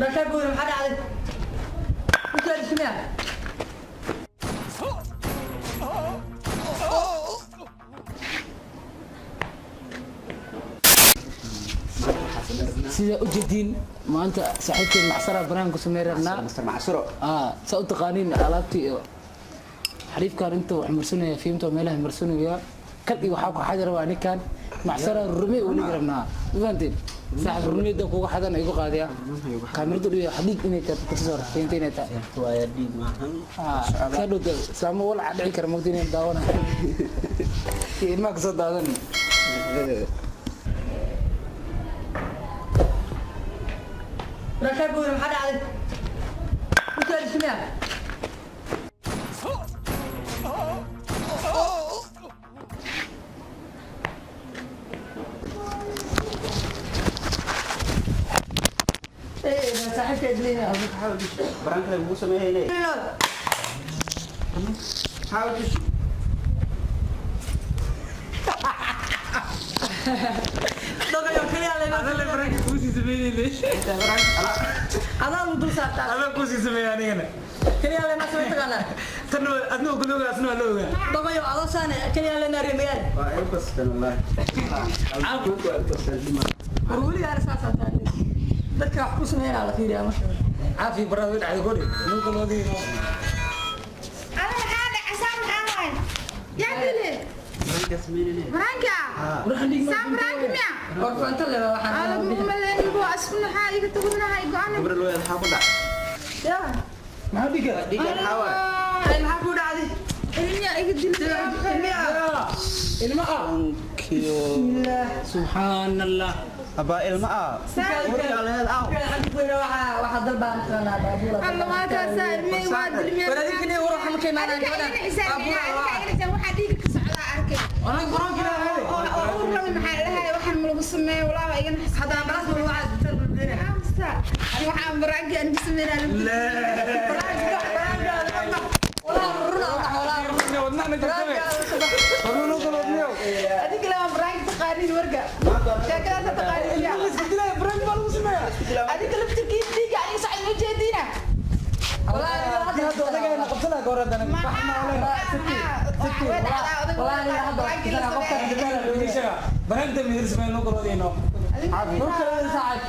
Rashaa buuri, maxaa dhacday? U soo dhismiya. Sida u jeediin, maanta saaxiibkeen Macsara barnaamij ku sameyn rabnaa. Master Macsuro. Saa u taqaaniin alaabtii iyo xariifkan inta wax marsanaya, fiimta meelaha marsanaya kal iyo waxaa ku xadi rabaa ninkan Macsara rume uu dhigi rabnaa. Ma fahanteen? Saaxiib, rumeeda kuga xadan igu qaadaya kaamirada dhiyo xadiig inay tahay kutusoo fiimta inay tahay. Waaya, dhiig maahan. Ka dhowda saamo walca dhici kara mogta inay daawana iyo ilmaha kasoo daadan. Rashaa buuri, maxaa dhacday? U soo dhismiya. Saaxiibka idliina. Prank kale kugu sameeyay. Maxaa u dishi? Dogayo kaliya leena. Adale prank kuusii sameynayne. Adaa lu dul saartaa. Adal kuusii sameeyay anigana. Kaliya leena samay taqaanaa. Tan adna kula ogaa, asna waa la ogaa. Dogayo adoo saane kaliya leena reemayaal. Waa ay bastan wallahi. Waa ay bastan dhima. War weligaa saasaa tahay. Dadka wax ku sameynaa la fiiriyaa marka. Caafi barada way dhacday kori nunka loodiino. Ana maxaa dhacay? Saan maxaa waay? Yaa dile? Prank sameynayne. Prank-a? Saan prank miya? War fanta leba waxaan. Ala maleen bo asku maxaa iga tagunahay go'aan. Gabar loo maxaa ku dhac? Yaa. Maxaa dhiga? Dhiiga maxaa waay? Ay, maxaa ku dhacday? Ilmiya iga dilay. Ilma ah. Kiyo. Subxaan Allah. Abaa ilma ah. Warka leed ah. Waxa dalbaan taqaanaa baabuur. Alla waa kaasaa ilmihi waa dilmiya. War adinkani war waxa markay imaanayaan Adinka gabadhan. igana xisaabin, adinka igana xisaabin, waxaa dhiiga ka socdaa arkay. Anaga prank ila hade. Oo uur lami maxaa dhahay waxaan ma lagu sameeyo walaa waa igana xisaabin. Hadda ambalaas ma lagu caadi bulbeena. Aamusta. Ani waxaan prank aan ku sameynaa. Walaa runa walaa runa. Wadnaana jirtame warnu nunka loodniyo. Adinka lama prank taqaanin warka. Sheekadaas taqaanin. Ilma iska dilaya prank baa lagu sameeyaa. Adinka laftirkiisa dhiiga aniga socod ma jeediina. Haddii hadda odagayna qabsanaa ka hor haddana wax ma oleyn. Baranta midir sameey nunka loodino. Nunka loodin saacad.